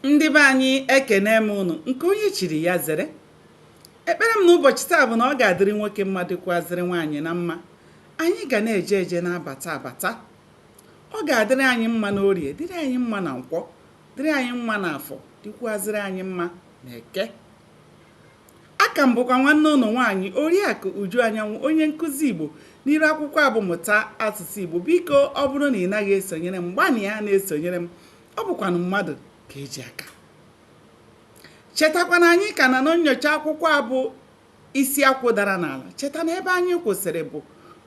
Ndị be anyị, ekene m unu. Nke onye chiri ya zere. Ekpere m n'ụbọchị taa bụ na ọ ga-adịrị nwoke mma, dịkwazịrị nwaanyị na mma. Anyị ga na-eje eje, na-abata abata. Ọ ga-adịrị anyị mma n'orie, dịrị anyị mma na nkwọ, dịrị anyị mma na afọ, dịkwazịrị anyị mma na eke. Aka m bụkwa nwanne ụnụ nwaanyị, Oriakụ Uju Anyanwụ, onye nkụzi Igbo n'iru akwụkwọ a bụ Mụta Asụsụ Igbo. Biko, ọ bụrụ na ị naghị esonyere m, gbanịa na-esonyere m. Ọ bụkwanụ mmadụ ka eji aka. Chetakwa na anyị ka na na nyocha akwụkwọ a bụ Isi Akwụ Dara n'Ala. Cheta na ebe anyị kwụsịrị bụ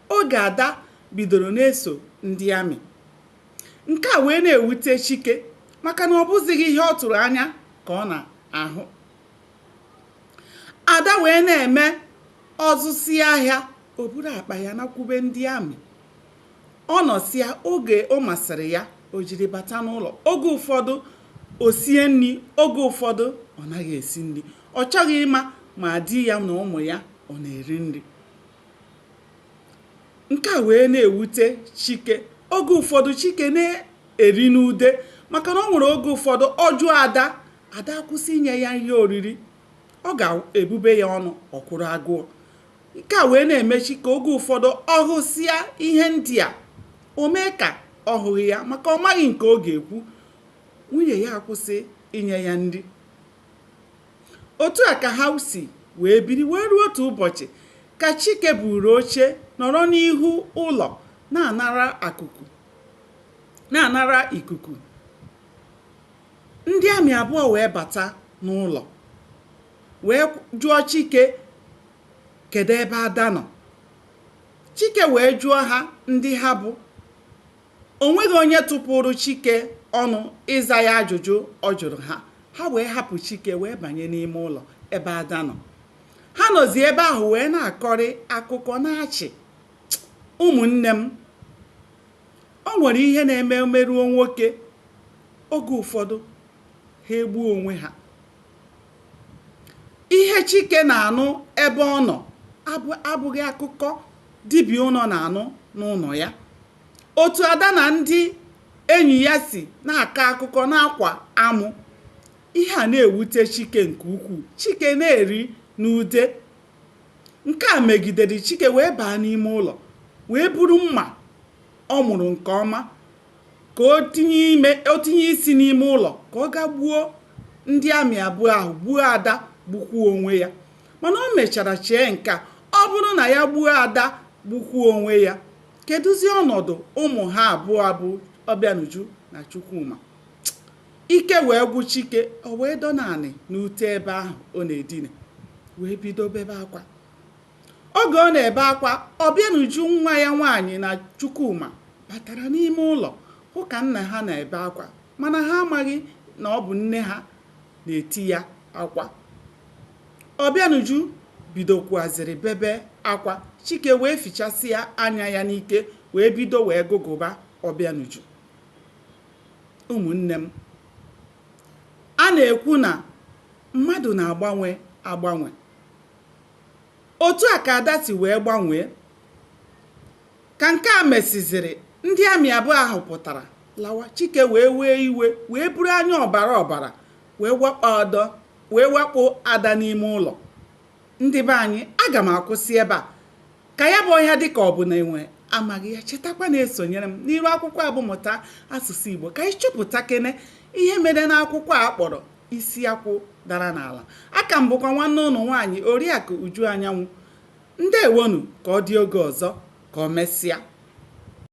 oge Ada bidoro na-eso ndị amị. Nke a wee na-ewute Chike maka na ọ bụzighị ihe ọ tụrụ anya ka ọ na-ahụ. Ada wee na-eme ọ zụsịa ahịa, o buru akpa ya nakwube ndị amị. Ọ nọsịa, oge ọ masịrị ya, o jiri bata n'ụlọ. Oge ụfọdụ o sie nri, oge ụfọdụ ọ naghị esi nri. Ọ chọghị ịma ma di ya na ụmụ ya ọ na-eri nri. Nke a wee na-ewute Chike. Oge ụfọdụ Chike na-eri n'ude maka na o nwere oge ụfọdụ ọ jụọ Ada, Ada akwụsị inye ya ihe oriri. Ọ ga-ebube ya ọnụ, ọ kwụrụ agụụ. Nke a wee na-eme Chike oge ụfọdụ ọ hụsịa ihe ndị a, o mee ka ọ hụghị ya maka ọ maghị nke ọ ga-ekwu. Nwunye ya akwụsị inye ya nri. Otu a ka ha si wee biri wee ruo otu ụbọchị ka Chike buuru oche nọrọ n'ihu ụlọ na-anara ikuku. Ndị amị abụọ wee bata n'ụlọ wee jụọ Chike kedu ebe Ada nọ. Chike wee jụọ ha ndị ha bụ. O nweghị onye tụpụrụ Chike ọnụ ịza ya ajụjụ ọ jụrụ ha. Ha wee hapụ Chike wee banye n'ime ụlọ ebe Ada nọ. Ha nọzi ebe ahụ wee na-akọrị akụkọ na-achị. Ụmụnne m, o nwere ihe na-eme merụọ nwoke, oge ụfọdụ ha egbuo onwe ha. Ihe Chike na-anụ ebe ọ nọ abụghị akụkọ dibịa ụlọ na-anụ n'ụlọ ya. Otu Ada na ndị enyi ya si na-akọ akụkọ na-akwa amụ, ihe a na-ewute Chike nke ukwuu. Chike na-eri n'ude. Nke a megidere Chike wee baa n'ime ụlọ wee buru mma ọ mụrụ nke ọma ka o tinye isi n'ime ụlọ ka ọ gaa gbuo ndị amị abụọ ahụ, gbuo Ada, gbukwuo onwe ya. Mana o mechara chee nke a: ọ bụrụ na ya gbuo Ada, gbukwuo onwe ya, kedụzi ọnọdụ ụmụ ha abụọ bụ Ọbịanuju na Chukwuma? Ike wee gwụ Chike, o wee dọ n'anị n'ute ebe ahụ ọ na-edina wee bido bebe akwa. Oge ọ na-ebe akwa, Ọbịanuju nwa ya nwaanyị na Chukwuma batara n'ime ụlọ hụ ka nna ha na-ebe akwa, mana ha amaghị na ọ bụ nne ha na-eti ya akwa. Ọbịanuju bidokwazịrị bebe akwa. Chike wee fichasịa anya ya n'ike wee bido wee gụgụba Ọbịanuju. Ụmụnne m, a na-ekwu na mmadụ na-agbanwe agbanwe. Otu a ka Ada si wee gbanwee. Ka nke a mesiziri, ndị amị abụọ ahụ pụtara lawa. Chike wee wee iwe wee buru anya ọbara ọbara wee wakpo Ada n'ime ụlọ. Ndị be anyị, aga m akwụsị ebe a ka ya bụ ọhịa dị ka ọ bụ na enwe amaghị ya. Chetakwa na-esonyere m n'iru akwụkwọ a bụ Mụta Asụsụ Igbo ka anyị chọpụta kene ihe mere n'akwụkwọ a kpọrọ Isi Akwụ Dara n'Ala. Aka m bụkwa nwanne ụnụ nwaanyị, Oriakụ Uju Anyanwụ. Ndewonu, ka ọ dị oge ọzọ, ka ọ mesịa.